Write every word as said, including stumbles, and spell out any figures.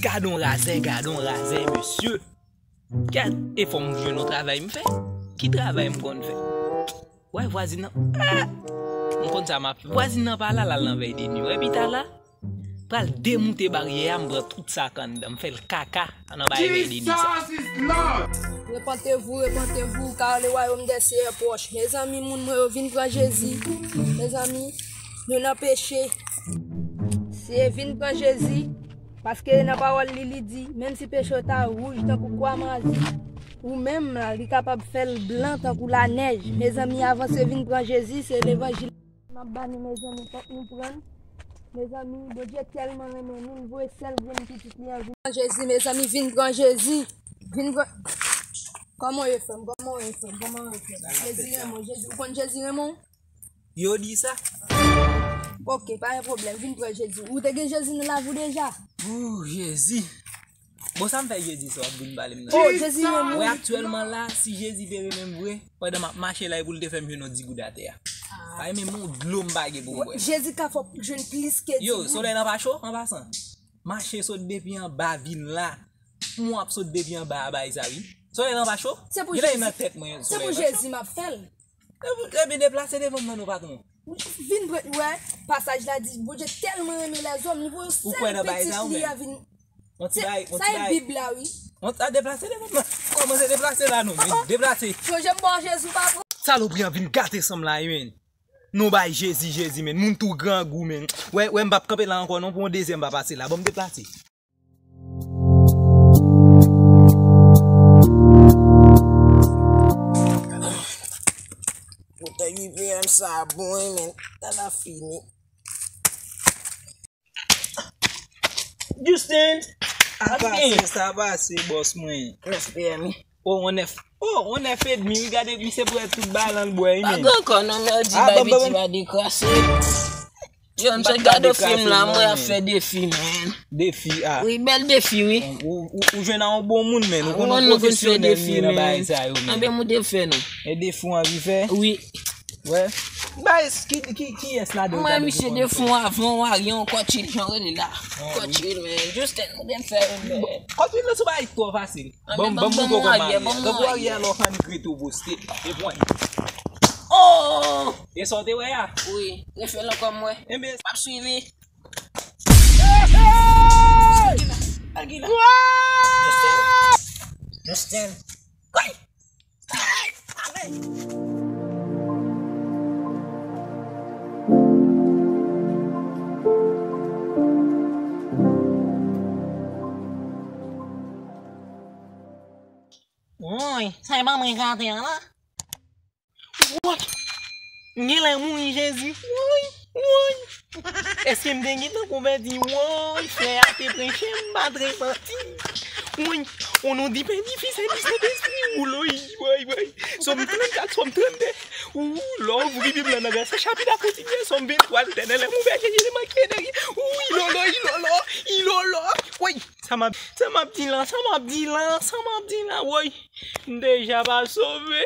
Gad on razè, gad on razè, mesye. Gad, e fò m jwenn yon travay m fè. Ki travay m konn fè? Wè vwazin nan. Ah! M konn sa m ap fè. Vwazin nan pa la, l al nan vèy de nwi. Wè pita la. Pral demoute baryè a, m pran tout sa k anndan, m fè l kaka nan bay vèy de nwi sa. Jesus is Lord! Repentez-vous, repentez-vous, car le royaume des cieux est proche. Mezanmi, moun mwen yo, vin pran Jezi. Mezanmi, nou nan peche. Se vin pran Jezi, paske nan pawòl li, li di, menm si peche w ta wouj tankou kwa mazi, ou menm la, li kapab fè l blan tankou lanèj. Mezanmi, avanse vin pran Jezi, se levanjil. M ap ba nou, mezanmi, fòk nou pran l. Mezanmi, Bondye tèlman renmen nou, l voye sèl grenn pitit li an vin pran Jezi, mezanmi, vin pran Jezi. Vin pran. Kòman w ye, frè m? Kòman w ye, frè m? Kòman w ye, frè m? Jezi renmen w, Jezi. Ou konn Jezi renmen w? Yo di sa. Ok, pa gen pwoblèm, vin pran Jezi. Ou te gen Jezi nan lavi w deja? Ooh, Jezi. Bon, sa m fè Jezi sa w ap vin pale m nan? Oh, Jezi renmen w. Wè, aktyèlman la, si Jezi te renmen m vre, pandan m ap mache la, e pou l te fè m jwenn yon dis goud atè a. Pa menm yon dlo m pa gen pou m bwè. Jezi ka fè w jwenn plis ke dis goud. Yo, solèy lan pa cho, an pasan? Mache sot depi anba vin la. Mwen ap sot depi anba a bay sa, wi. Solèy lan pa cho? Genlè e nan tèt mwen solèy lan cho. Se pou Jezi m ap fè l. Epi deplase devan m nan non, patwon. Vin pre-, wè, pasaj la di, Bondye tèlman renmen lèzòm, li voye yon sèl pitit li a vin. Ou kwè nan bagay sa ou menm? Yon ti bagay, yon ti bagay. Sa e Bib la, wi. Yon ti, a, deplase devan m nan. Kòmanse deplase la non, men deplase. Sonje m ba w Jezi, pa pran. Salopri an vin gate san m la, wi, men. Nou bay Jezi, Jezi, men. Moun tou grangou, men. Wè, wè, m p ap kanpe la ankò non, pou yon dezyèm pa pase la. Ban m deplase. Poutèt uit P M sa bon, wi, men. Tan ap fini. Justin! Sa pase, sa pase, bòs mwen. Nèf P M, wi. Oh, on nèf. Oh, on nèf edmi, wi, gade misye pran tout balan l bwè, wi, men. Pa gen ankò non, men di bay piti pa dekrase. Yo, m sot gade fim la, mwen ap fè defi, man. Defi, a. Wi, bèl defi, wi. Ou, ou, ou jwenn a yon bon moun, men. Ou konn nou konn fè defi, men. Anben, m te fè, non. E defi w anvi fè? Wi. Wè. Bay, ki, ki, kiyès ladan w ta dwe konn fè? Mwen, misye de fon avan w a, yon kòtil, jan rele la. Kòtil, men. Justin, m te fè, men. Kòtil la sou bay twò fasil. Ban m, ban m montre w kòman aryè. Tankou aryè a lè w fè annik rete w poste. E pwen. Oh! E sa w te wè a? Wi, refè l ankò m wè. Enben, m ap swiv li. Al ki la. Al ki la. Justin. Justin. Kay! Kay! Ale! Woy, sa e pa mwen gate an la? Woy! M genlè mouri, Jezi. Woy! Woy! Èske m te gentan konvèti? Woy! Frè a te preche, m pa t repanti. Woy! O non di Pè, di Fis e di Sentespri. Woy! Woy! Woy! Sòm trannkat, Sòm trannde. Ou, lè w ouvri Bib la nan Vèsè chapit a kontinye, Sòm venntwa, Letènèl è mon berger, je ne manquerai de rien. Ou, ilolo, ilolo, ilolo. Woy! Sa m ap, sa m ap di la, sa m ap di la, sa m ap di la, woy. M deja pa sove.